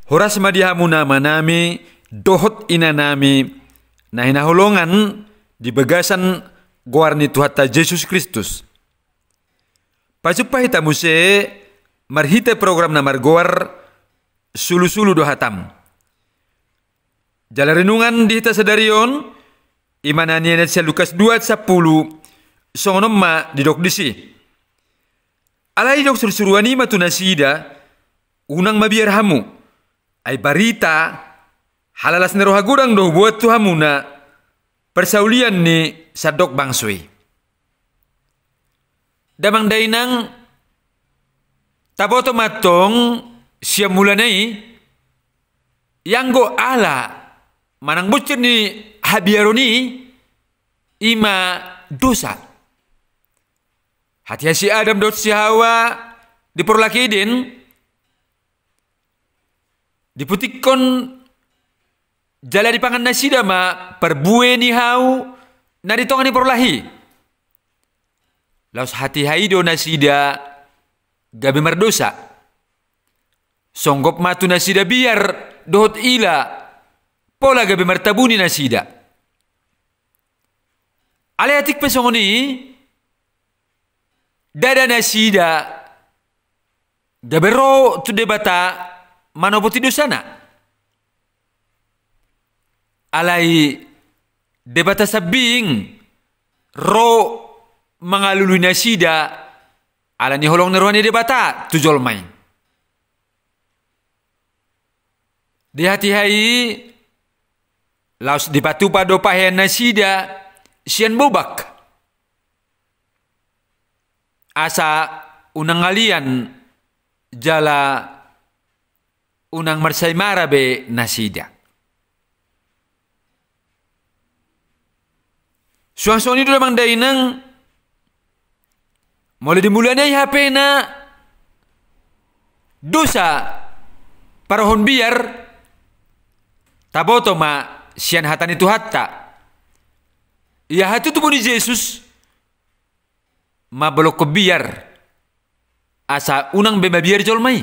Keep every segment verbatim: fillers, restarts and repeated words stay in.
Horas ma di hamu amanami dohot inanami na hinaholongan di bagasan goar ni Tuhanta Jesus Kristus. Pajumpa hita muse marhite program na margoar Sulusulu do Hatam. Jala renungan di hita sadari on, i ma na nian sian Lukas dua sampulu, songon on ma didok disi. Alai didok surusuruan i ma tu nasida, unang mabiar hamu, ai barita halalas ni roha godang do huboan tu hamuna, parsaulian ni sandok bangso i. Damang dainang, taboto ma antong sian mulana i, ianggo ala manang bunsir ni habiaron i, i ma dosa. Hatiha si Adam dohot si Hawa di porlak Eden, diputikkon jala dipangan nasida ma parbue ni hau na di tonga ni porlak i. Laos hatiha i do nasida gabe mardosa. Songgop ma tu nasida biar dohot ila, pola gabe martabuni nasida. Alai atik pe songon i, ndada nasida gabe ro tu Debata manopoti dosana. Alai Debata sambing ro mangalului nasida, ala ni holong ni roha ni Debata tu jolma i. Di hatiha i, laos dipatupa do pahean nasida sian bobak, asa unang ngalian jala unang marsaimara be nasida. Suang songon i do damang dainang, molo di mulana i hape na dosa parohon biar, taboto ma sian hata ni Tuhanta. Ia hatutubu ni Jesus mambolongkon biar, asa unang be mabiar jolma i.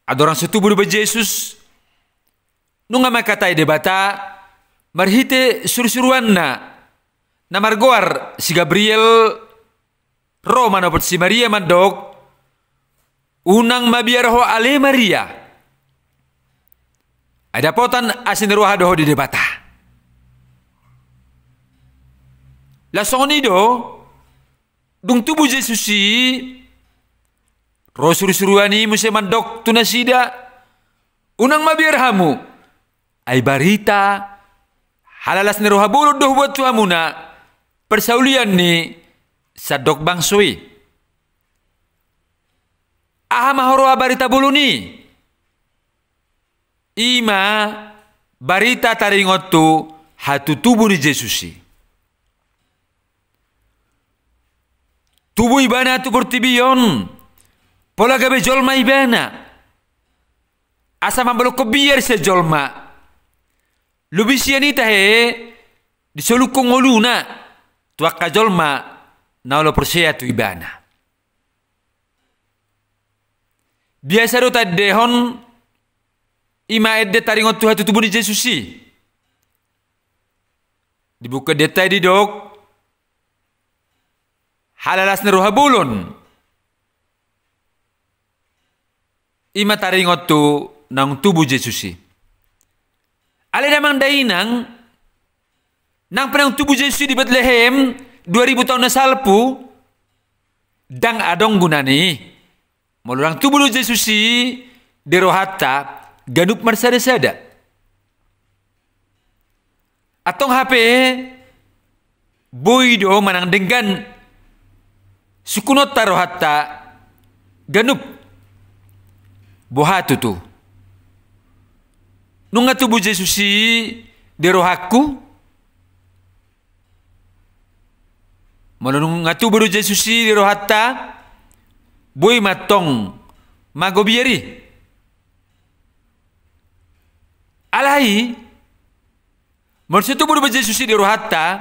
Andorang so tubu dope Jesus, nunga mangkatai Debata marhite surusuruanna na margoar si Gabriel ro manopot si Maria mandok, unang mabiar ho ale Maria. Ai dapotan asi ni roha do ho di Debata. Laos songon i do, dung tubu Jesus i, ro surusuruan i muse mandok tu nasida, unang mabiar hamu, ai barita halalas ni roha bolon do huboan tu hamuna, parsaulian ni sandok bangso i. Aha ma huroha barita bolon i? I ma barita taringot tu hatutubu ni Jesus i. Tubu ibana tu portibi on, pola gabe jolma ibana, asa mambolongkon biar sian jolma. Lobi sian i tahe, disolungkon ngoluna tu angka jolma na olo porsea tu ibana. Biasa do taendehon i ma ende taringot tu hatutubu ni Jesus i. Di buku endenta i didok, halalas ni roha bolon. I ma taringot tu naung tubu Jesus i. Alai damang dainang, nang pe naung tubu Jesus i di Betlehem, dua ribu taon na salpu, ndang adong gunana i. Molo ndang tubu do Jesus i di rohanta ganup marsadasada. Antong hape, boi do manang denggan sungkunonta rohanta ganup boha tutu. Nunga tubu Jesus i di rohangku? Molo nunga tubu do Jesus i di rohanta, boi ma antong mago biar i. Alai, molo so tubu dope Jesus i di rohanta,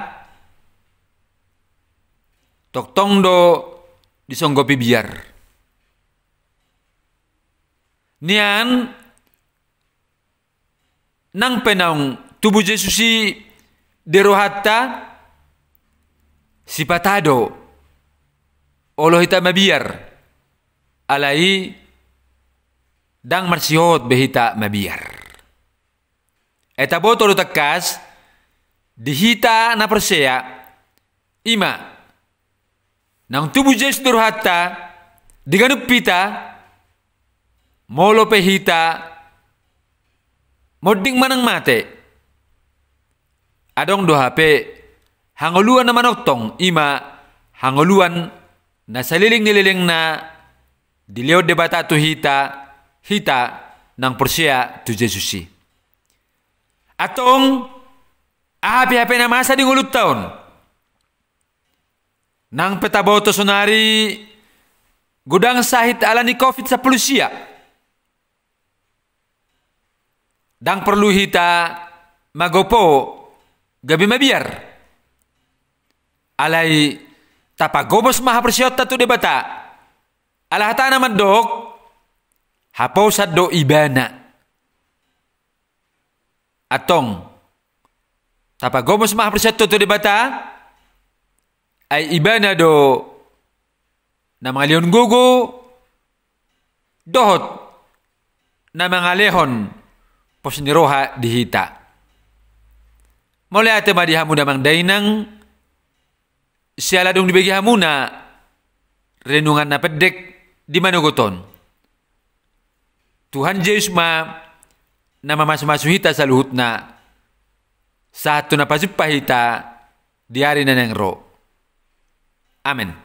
tongtong do disonggopi biar. Nian, nang pe naung tubu Jesus i di rohanta, sipata do olo hita mabiar, alai ndang marsihot be hita mabiar. Ai taboto do tangkas di hita na porsea, i ma, naung tubu Jesus di rohanta, di ganup hita, molo pe hita monding manang mate, adong do hape hangoluan na manongtong, i ma hangoluan na saleleng ni lelengna dilehon Debata tu hita, hita naung porsea tu Jesus i. Antong, aha pe hape na masa di ngolunta on? Nang pe taboto sonari godang sahit ala ni covid sampulu sia. Ndang porlu hita magopo gabe mabiar. Alai tapagomos ma haporseaonta tu Debata. Ala hatana mandok, haposan do Ibana. Antong, tapagomos ma haporseaonta tu Debata, ai Ibana do na mangalehon gogo dohot na mangalehon pos ni roha di hita. Mauliate ma di hamu damang dainang, siala dung dibege hamuna renungan na pendek di manogot on. Tuhan Jesus ma na mamasumasu hita saluhutna, sahat tu na pajumpang hita di ari na naeng ro. Amen.